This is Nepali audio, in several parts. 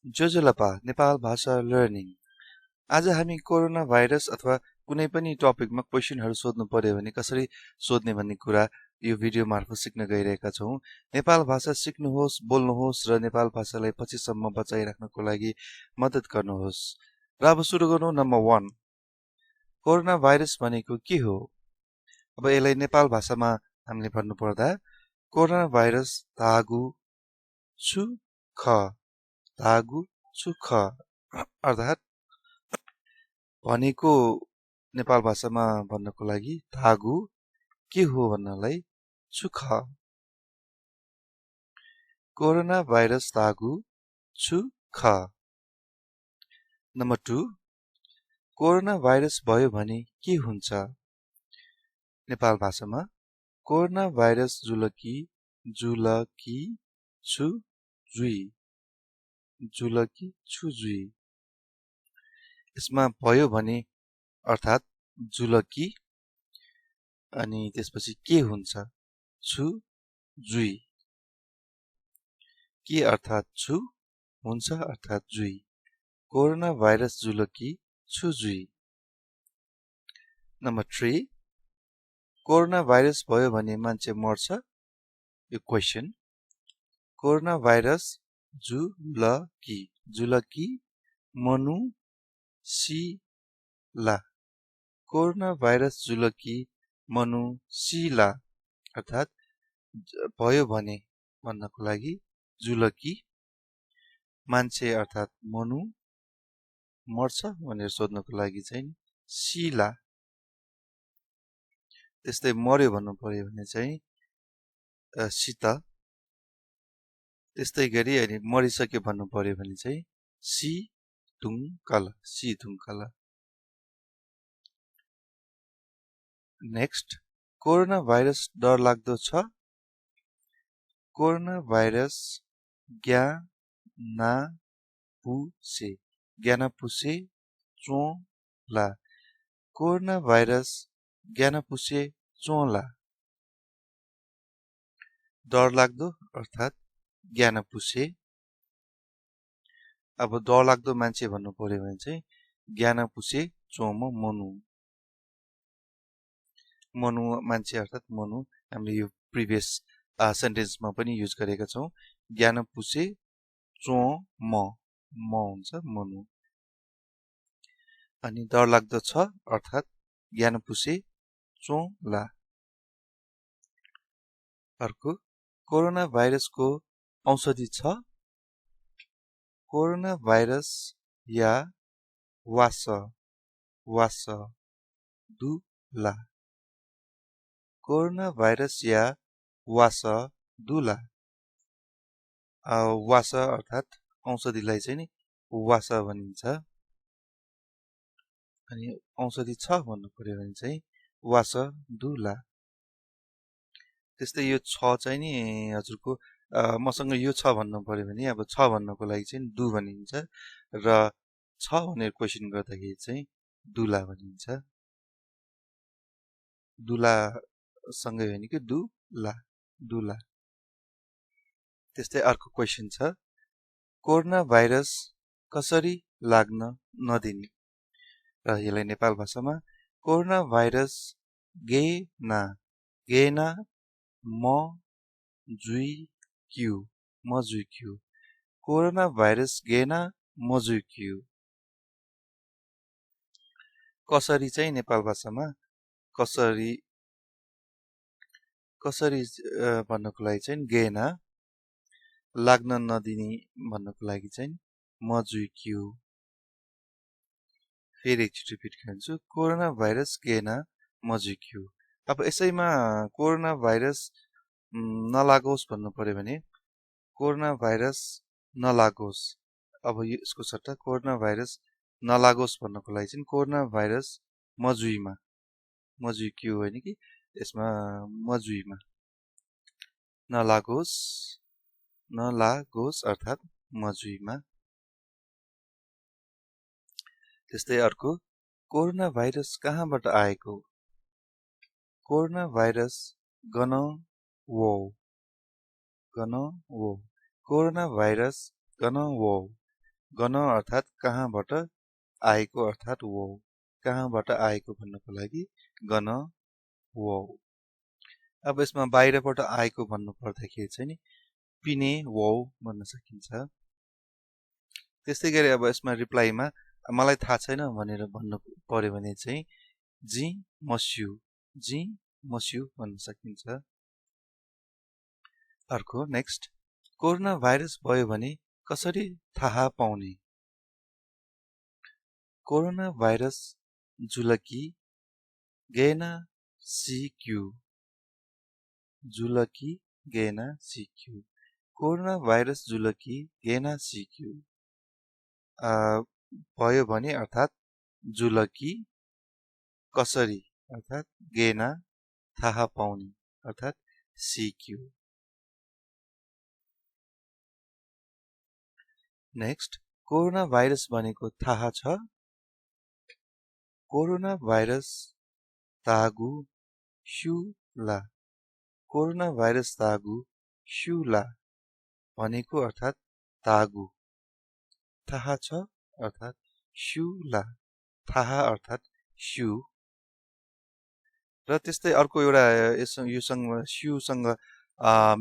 जोजोलपा नेपाल भाषा लर्निङ। आज हामी कोरोना भाइरस अथवा कुनै पनि टपिकमा क्वेशनहरू सोध्नु पर्यो भने कसरी सोध्ने भन्ने कुरा यो भिडियो मार्फत सिक्न गइरहेका छौँ। नेपाल भाषा सिक्नुहोस्, बोल्नुहोस् र नेपाल भाषालाई पछिसम्म बचाइराख्नको लागि मद्दत गर्नुहोस्। र अब सुरु गरौँ। नम्बर 1, कोरोना भाइरस भनेको के हो? अब यसलाई नेपाल भाषामा हामीले भन्नुपर्दा कोरोना भाइरस धागु छु ख, धागु छु ख अर्थात भनेको नेपाल भाषामा भन्नको लागि धागु के हो भन्नलाई छु ख। कोरोना भाइरस धागु छु ख। नम्बर 2, कोरोना भाइरस भयो भने के हुन्छ? नेपाल भाषामा कोरोना भाइरस जुलकी जुलकी छु जुई, जुलकी छु जुई। यसमा भयो भने अर्थात जुलकी अनि त्यसपछि के हुन्छ? छु जुई। के अर्थात छु, हुन्छ अर्थात जुई। कोरोना भाइरस जुलकी छु जुई। नम्बर 3, कोरोना भाइरस भयो भने मान्छे मर्छ? यो क्वेशन। कोरोना भाइरस जुलकी, जुलकी मनु सिला। कोरोना भाइरस जुलकी मनु सिला अर्थात भयो भने भन्नको लागि जुलकी, मान्छे अर्थात मनु, मर्छ भनेर सोध्नको लागि चाहिँ सिला। त्यस्तै मर्यो भन्नु पर्यो भने चाहिँ सित। त्यस्तै गरी अनि मरिसक्यो भन्नु पर्यो भने चाहिँ सी तुङकल, सी तुङकल। नेक्स्ट, कोरोना भाइरस डरलाग्दो छ? कोरोना भाइरस ज्ञानापुसे, ज्ञानापुसे चोला। कोरोना भाइरस ज्ञानापुसे चोला। डरलाग्दो अर्थात ज्ञानापुसे। अब डरलाग्दो मान्छे भन्नु पर्यो भने चाहिँ ज्ञानापुसे चोम मनु, मनु मान्छे अर्थात मनु। हामीले यो प्रिभियस सेन्टेन्समा पनि युज गरेका छौँ। ज्ञानपुसे चोम म हुन्छ मनु। अनि डरलाग्दो छ अर्थात ज्ञानपुसे चोला। अर्को, कोरोना भाइरसको औषधि छ? कोरोना भाइरस या वास वास दुला। कोरोना भाइरस या वास दुला। वास अर्थात औषधिलाई चाहिँ नि वास भनिन्छ। अनि औषधि छ भन्नु पर्यो भने चाहिँ वास दुला। त्यस्तै यो छ चाहिँ नि हजुरको मसँग यो छ भन्नु पर्यो भने अब छ भन्नको लागि चाहिँ दु भनिन्छ र छ भनेर क्वेसन गर्दाखेरि चाहिँ दुला भनिन्छ। दुला सँगै होइन कि दुला, दुला। त्यस्तै अर्को क्वेसन छ, कोरोना भाइरस कसरी लाग्न नदिने? र यसलाई नेपाल भाषामा कोरोना भाइरस गेना, गेना म जुई क्यू, म जुई क्यू। कोरोना भाइरस गेना म जुई क्यू। कसरी चाहिँ नेपाल भाषामा कसरी, कसरी भन्नको लागि चाहिँ गेना, लाग्न नदिने भन्नको लागि चाहिँ म जुई क्यू। फेरि एकचोटि रिपिट गर्छु, कोरोना भाइरस गेना म जुई क्यू। अब यसैमा कोरोना भाइरस नलागोस् भन्नु पर्यो भने कोरोना भाइरस नलागोस्। अब यसको सट्टा कोरोना भाइरस नलागोस् भन्नको लागि चाहिँ कोरोना भाइरस मजुईमा, मजुई क्यू होइन कि यसमा मजुईमा नलागोस्, नलागोस् अर्थात मजुईमा। त्यस्तै अर्को, कोरोना भाइरस कहाँबाट आएको? कोरोना भाइरस गन वो, गन वो। कोरोना भाइरस गन वो। गन अर्थात कहाँबाट आएको अर्थात वो कहाँबाट आएको भन्नको लागि गन वो अब यसमा बाहिरबाट आएको भन्नु पर्दाखेरि चाहिँ नि पिने वो भन्न सकिन्छ त्यस्तै गरी अब यसमा रिप्लाईमा मलाई थाहा छैन भनेर भन्नु पर्यो भने चाहिँ जी मस्यु भन्न सकिन्छ अर्को नेक्स्ट कोरोना भाइरस भयो भने कसरी थाहा पाउने कोरोना भाइरस जुलकी गेना सिक्यू कोरोना भाइरस जुलकी गेना सिक्यू भयो भने अर्थात् जुलकी कसरी अर्थात् गेना थाहा पाउने अर्थात् सिक्यू नेक्स्ट कोरोना भाइरस भनेको थाहा छ कोरोना भाइरस तागु शुला कोरोना भाइरस तागु शुला भनेको अर्थात् तागु थाहा छ अर्थात् शुला थाहा अर्थात् शु र त्यस्तै अर्को एउटा योसँग शुसँग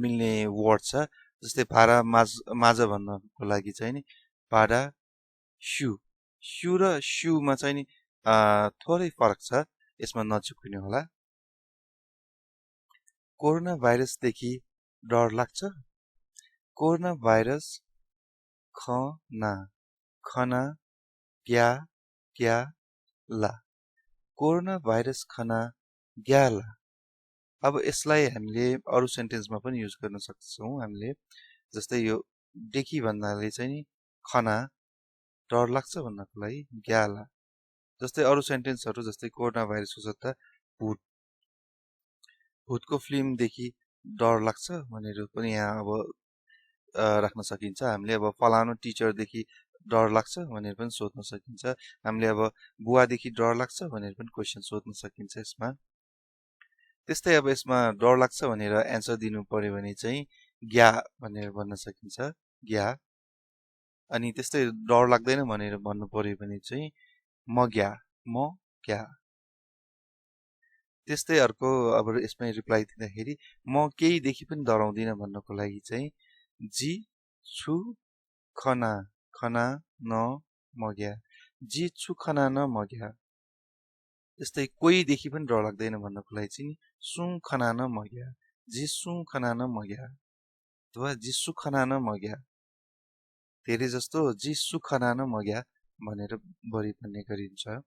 मिल्ने वर्ड छ जस्तै भाडा माझ भन्नको लागि चाहिँ नि भाडा शु र शुमा चाहिँ नि थोरै फरक छ यसमा नचुकिनु होला कोरोना भाइरसदेखि डर लाग्छ कोरोना भाइरस खना क्या ला कोरोना भाइरस खना ग्याला अब यसलाई हामीले अरु सेन्टेन्समा पनि युज गर्न सक्छौं हामीले जस्तै यो देखि भन्नाले चाहिँ नि खना डर लाग्छ भन्नको लागि ग्याला जस्तै अरु सेन्टेन्सहरु जस्तै कोरोना भाइरसको सट्टा भूतको फिल्मदेखि डर लाग्छ भनेर पनि यहाँ अब राख्न सकिन्छ हामीले अब फलानु टिचरदेखि डर लाग्छ भनेर पनि सोध्न सकिन्छ हामीले अब बुवादेखि डर लाग्छ भनेर पनि क्वेशन सोध्न सकिन्छ यसमा त्यस्तै अब यसमा डर लाग्छ भनेर एन्सर दिनु पर्यो भने चाहिँ ग्या भनेर भन्न सकिन्छ ग्या अनि त्यस्तै डर लाग्दैन भनेर भन्नु पर्यो भने चाहिँ म ग्या त्यस्तै अर्को अब यसमै रिप्लाई दिँदाखेरि म केही देखि पनि डराउँदिन भन्नको लागि चाहिँ जी छु खना न मग्या जी छु खना न मग्या त्यस्तै कोहीदेखि पनि डर लाग्दैन भन्नको लागि चाहिँ सुङ खना न मग्या जी सुङ खना न मग्या अथवा जी सु खना न मग्या धेरै जस्तो जी सु खना न मग्या भनेर बढी भन्ने गरिन्छ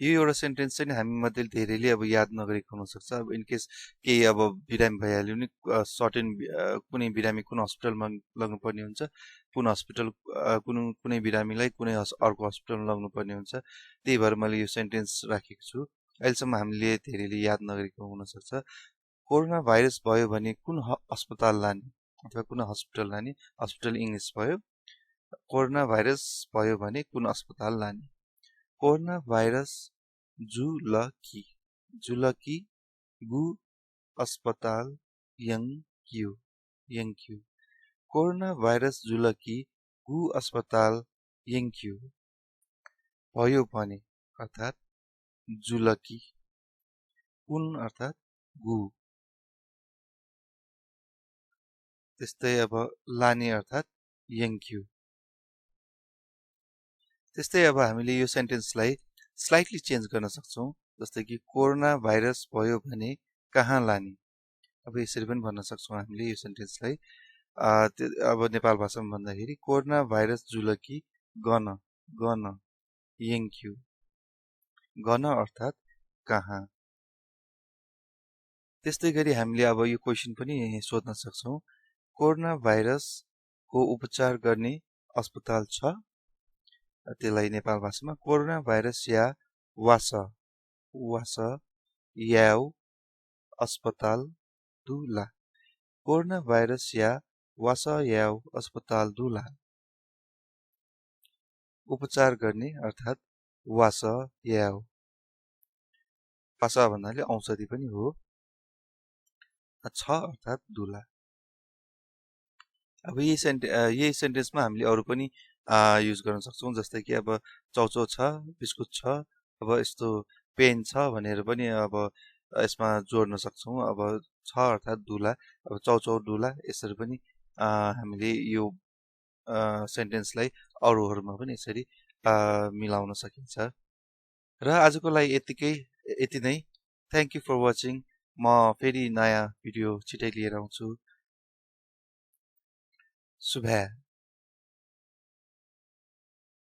यो एउटा सेन्टेन्स चाहिँ हामी मध्ये धेरैले अब याद नगरेको हुन सक्छ अब इन केस केही अब बिरामी भइहाल्यो नि सर्टेन कुनै बिरामी कुन हस्पिटलमा लग्नु पर्ने हुन्छ कुन हस्पिटल कुनै बिरामीलाई कुनै अर्को हस्पिटलमा लग्नु पर्ने हुन्छ त्यही भएर मैले यो सेन्टेन्स राखेको छु अहिलेसम्म हामीले धेरैले याद नगरेको हुन सक्छ कोरोना भाइरस भयो भने कुन अस्पताल लाने अथवा कुन हस्पिटल लाने हस्पिटल इंग्लिश भयो कोरोना भाइरस भयो भने कुन अस्पताल लाने कोरोना भाइरस जुलकी गु अस्पताल यङक्यू कोरोना भाइरस जुलकी गु अस्पताल यङक्यू भयो भने अर्थात् जुलकी कुन अर्थात् गु त्यस्तै अब लाने अर्थात् यङक्यू त्यस्तै अब हामीले यो सेन्टेन्सलाई स्लाइटली चेन्ज गर्न सक्छौं जस्तै कि कोरोना भाइरस भयो भने कहाँ लाने अब यसरी पनि भन्न सक्छौं हामीले यो सेन्टेन्सलाई अब नेपाल भाषामा भन्दाखेरि कोरोना भाइरस जुलकी गन यङक्यू गन अर्थात् कहाँ त्यस्तै गरी हामीले अब यो क्वेशन पनि सोध्न सक्छौं कोरोना भाइरसको उपचार गर्ने अस्पताल छ त्यसलाई नेपाल भाषामा कोरोना भाइरस या वास याउ अस्पताल दुला कोरोना भाइरस या वास याउ अस्पताल दुला उपचार गर्ने अर्थात् वास याउ पासा भन्नाले औषधि पनि हो छ अर्थात् दुला अब यही सेन्टेन्समा हामीले अरू पनि युज गर्न सक्छौँ, जस्तै कि अब चाउचाउ छ, बिस्कुट छ, अब यस्तो पेन छ भनेर पनि अब यसमा जोड्न सक्छौँ। अब छ अर्थात् दुला, अब चाउचाउ दुला, यसरी पनि हामीले यो सेन्टेन्सलाई अरूहरूमा पनि यसरी मिलाउन सकिन्छ। र आजको लागि यति नै। Thank you for watching. म फेरि नयाँ भिडियो छिटै लिएर आउँछु। शुभ